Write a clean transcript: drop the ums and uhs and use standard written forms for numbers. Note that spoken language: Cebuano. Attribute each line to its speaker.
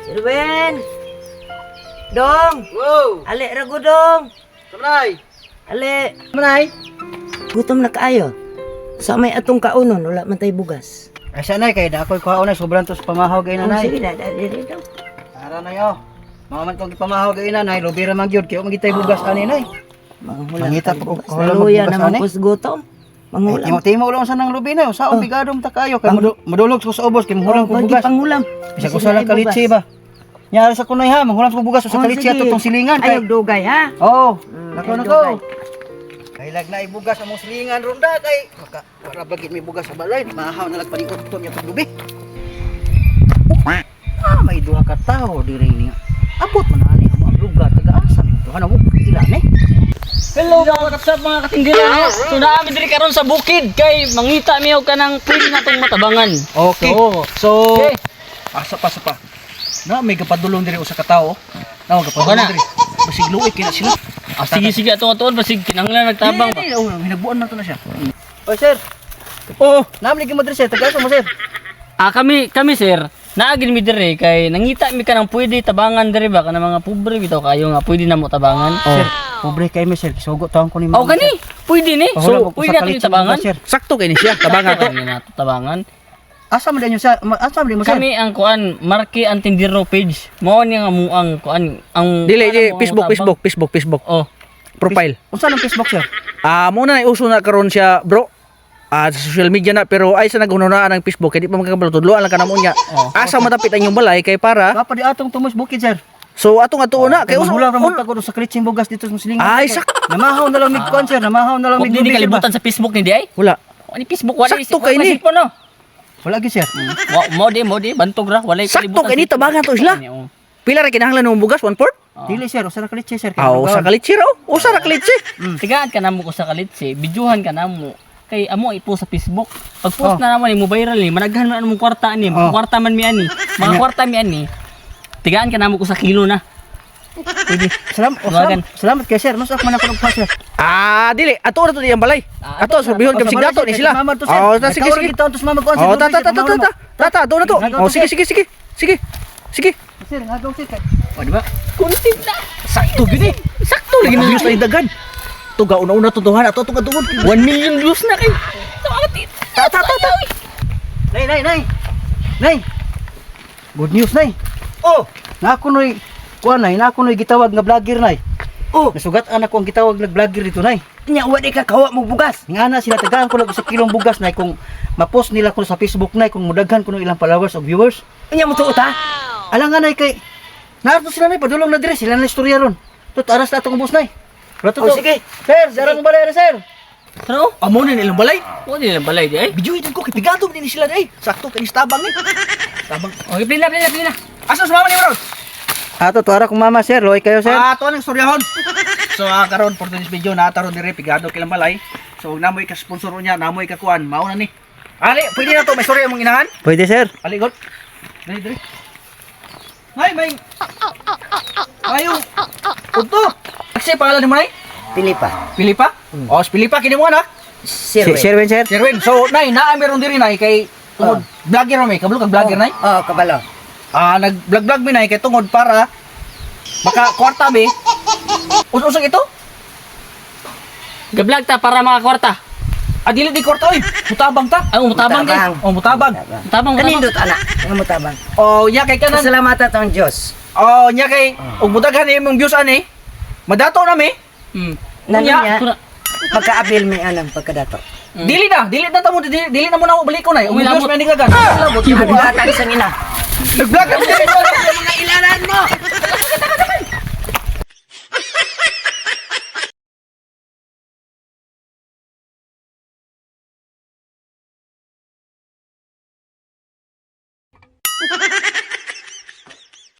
Speaker 1: Sirwin! Dong!
Speaker 2: Wow!
Speaker 1: Ali ra ko, dong!
Speaker 2: Kamnay!
Speaker 1: Ali!
Speaker 2: Kamnay!
Speaker 1: Gutom na kaayo. Sa may atong kaunon, wala man tay bugas.
Speaker 2: Ay sanay kay da ako'y kuhaon na sobrang tos pamahaw kay
Speaker 1: Oh,
Speaker 2: nanay.
Speaker 1: sige na, dali dali daw.
Speaker 2: Ara na yo. Mga man kong gipamahaw kay nanay, lubi ra man gyud kay magitay bugas ani nay.
Speaker 1: Manghula
Speaker 2: Mangita
Speaker 1: tayo
Speaker 2: pa
Speaker 1: bugas.
Speaker 2: og- hula
Speaker 1: Naluya
Speaker 2: magbugas,
Speaker 1: naman
Speaker 2: ani.
Speaker 1: kus gutom. Mangulam.
Speaker 2: Timo timo lang sa nang lubi na, sa oh. Bigadong ta kayo kay madulog ko sa ubos kay manghulam ko
Speaker 1: Oh,
Speaker 2: bugas.
Speaker 1: Pangulam.
Speaker 2: Bisag usa lang kalitsi ba. Nyari sa kunay ha, manghulam ko bugas usa
Speaker 1: Oh,
Speaker 2: kalitsi ato tong silingan kay.
Speaker 1: Ayaw dugay ha.
Speaker 2: Oo. Nako
Speaker 1: Ayaw
Speaker 2: nako.
Speaker 1: dugay.
Speaker 2: Kay lag na ibugas among silingan ronda kay maka wala bagit may bugas sa balay, mahaw na lagpaniot to niya paglubi. Ah, may duha ka tawo diri niya. Abot man ani amo ang lugar taga asa min to. Ano mo ila ni?
Speaker 3: Hello, what's up mga katindira? So naami diri karon sa bukid kay mangita mi og kanang pwede natong matabangan.
Speaker 2: Okay.
Speaker 3: So,
Speaker 2: So,
Speaker 3: okay.
Speaker 2: asa pa sa pa. Na may gapadulong diri usa ka tawo. Na gapadulong
Speaker 3: Okay na.
Speaker 2: diri. Basig luoy kay na sila.
Speaker 3: Ah, sige sige atong atuon basig kinahanglan nagtabang ba.
Speaker 2: Oh, hinagbuan na to na siya. Oy sir. Oh, naam lagi mo diri sir. Taga asa mo sir?
Speaker 3: Ah, kami kami sir, naagin mi diri kay nangita mi kanang pwede tabangan diri ba kanang mga pobre bitaw kayo nga pwede na mo tabangan.
Speaker 2: Sir, pobre kay mi sir. Kisugo taon ko ni
Speaker 3: Oh, kani pwede ni. So, pwede nato ni tabangan.
Speaker 2: Sir.
Speaker 4: Sakto kay ni siya, tabangan to.
Speaker 3: Pwede nato tabangan.
Speaker 2: Asa man din sir? Asa man din mo sir?
Speaker 3: Kami ang kuan Marky ang Tindero page. Mao ni nga muang kuan ang
Speaker 4: Dili,
Speaker 3: kuan
Speaker 4: dili,
Speaker 3: ang muang
Speaker 4: Facebook,
Speaker 3: tabang.
Speaker 4: Facebook, Facebook, Facebook.
Speaker 3: Oh.
Speaker 4: Profile.
Speaker 2: Unsa nang Facebook sir?
Speaker 4: Ah, mo na uso na karon siya, bro. Ah, sa social media na pero ay sa nagununaan ang Facebook kay di pa magkabalo tudloan lang kanamo niya. Asa matapit ang inyong balay kay para
Speaker 2: Kapa di atong tumos bukid sir.
Speaker 4: so atong atuon na kay
Speaker 2: Kay
Speaker 4: uso.
Speaker 2: hula ra mo tagod sa kalitsing bugas dito sa silingan.
Speaker 4: Ay, sak
Speaker 2: Namahaw na lang mig kuan sir, namahaw na lang
Speaker 3: Huwag
Speaker 2: mig
Speaker 3: din
Speaker 2: lubi, sir, ba?
Speaker 3: kalibutan sa Facebook ni di ay.
Speaker 4: Wala.
Speaker 3: Ani Facebook wala
Speaker 4: Sakto kay ni.
Speaker 3: cellphone, no.
Speaker 2: Wala gyud sir.
Speaker 3: Wa mo di mo di bantog ra walay
Speaker 4: Sakto kay ni tabangan to sila.
Speaker 3: Ani, oh.
Speaker 4: Pila ra kinahanglan ng bugas? One fourth?
Speaker 2: Dili sir, usa ra kalitsi sir.
Speaker 4: Ah, usa ka litsi raw. Usa ra ka litsi.
Speaker 3: Tigaan ka namo ko sa kalitsi, bidyuhan ka namo. Kay amo ipo sa Facebook. Pag post
Speaker 2: Oh.
Speaker 3: na naman ni mo viral ni, managhan man mong kwarta ani,
Speaker 2: Oh.
Speaker 3: mga kwarta man mi ani. Mga kwarta mi ani. Tigaan ka namo ko sa kilo na. Pwede.
Speaker 2: Salamat, oh,
Speaker 3: Duwagan.
Speaker 2: salamat, salamat kay sir. Mas ako man ako nagkuha sir.
Speaker 4: Ah, dili ato ra to diyang balay.
Speaker 3: Ah,
Speaker 4: Ato sorbihon kay sigdato ni sila. Oh, ta sige sige. Oh, ta ta ta ta ta ta. Ta ta ato na to. Oh, sige sige sige. Sige. Sige.
Speaker 2: Sir, ngagaw sir. Oh, di ba?
Speaker 3: Content na.
Speaker 4: Sakto gyud eh.
Speaker 3: Sakto lagi
Speaker 4: Lagi
Speaker 3: na.
Speaker 4: na views na dagan. Tuga una-una tutuhan ato tuga tugon.
Speaker 3: 1 million views na kay. Tawag
Speaker 4: Ta ta ta ta.
Speaker 2: Nay, nay, nay. Nay. Good news, nay.
Speaker 1: Oh!
Speaker 2: Na ako noy kuan nay, na ako noy gitawag nga vlogger nay.
Speaker 1: Oh!
Speaker 2: Nasugat anak ko ang gitawag nga vlogger dito nay.
Speaker 1: Nya wa di ka kawa mo bugas.
Speaker 2: Nga na sila tagaan ko lang sa kilong bugas nay kung ma-post nila ko sa Facebook nay kung mudaghan ko ng ilang followers o viewers.
Speaker 1: Nya mo tuot ha.
Speaker 2: Alam nga nay kay naarto sila nay padulong na dire sila na istorya ron. Tut aras na atong ubos nay. Rato
Speaker 1: Oh, sige.
Speaker 2: Sir, sarang balay sir.
Speaker 3: Pero,
Speaker 4: Amo na nilang balay.
Speaker 3: mo di lang balay di ay.
Speaker 4: Bidyuhin ko kay pigado ni sila day. Sakto kay tabang ni. Tabang.
Speaker 3: Okay, play na, play na, play na.
Speaker 4: Asa sa mama ni Ron?
Speaker 2: Ato tuara kong mama sir, loy kayo sir.
Speaker 4: Ah, ato ang istoryahon. So karon for today's video na taron dire pigado kilang balay. So namoy ka sponsor niya, namoy ka kuan, mao na ni. Ali, pwede na to may istorya mong inahan.
Speaker 2: Pwede sir.
Speaker 4: Ali god. Dili dili. Nay, may Ayo. Udto. Kasi pangalan ni mo nay?
Speaker 1: Pilipa.
Speaker 4: Pilipa? Oh, si Pilipa kini mo anak.
Speaker 1: Sirwin.
Speaker 2: Sir Win sir.
Speaker 4: Sherwin. So, nay, naa meron diri nay kay tungod vlogger may, kabalo kag vlogger nay.
Speaker 1: Oh, kabalo.
Speaker 4: Ah, nag-vlog-vlog mi nay kay tungod para maka kwarta mi. Us-usag ito?
Speaker 3: Gablog ta para makakwarta.
Speaker 4: Ah, dili di kwarta oy. Mutabang ta.
Speaker 3: Ay, umutabang kay.
Speaker 1: Mutabang.
Speaker 4: Oh, mutabang.
Speaker 3: Mutabang, mutabang.
Speaker 1: Kanindot ana nga mutabang.
Speaker 4: Oh, nya kay kanan.
Speaker 1: Pasalamat atong Dios.
Speaker 4: Oh, nya kay ug mudaghan imong views ani. Madato na mi.
Speaker 1: Nano niya
Speaker 3: Tura.
Speaker 1: pagkaabil mi anang pagkadato.
Speaker 4: Dili na ta mo dili, dili na mo na balik ko nay. Ug
Speaker 3: Uy,
Speaker 4: views
Speaker 3: lamot.
Speaker 4: mi ani gagan. Lamot.
Speaker 1: Pagdatag sang ina.
Speaker 4: Nag-vlog kami diri.
Speaker 1: Mga ilaran mo.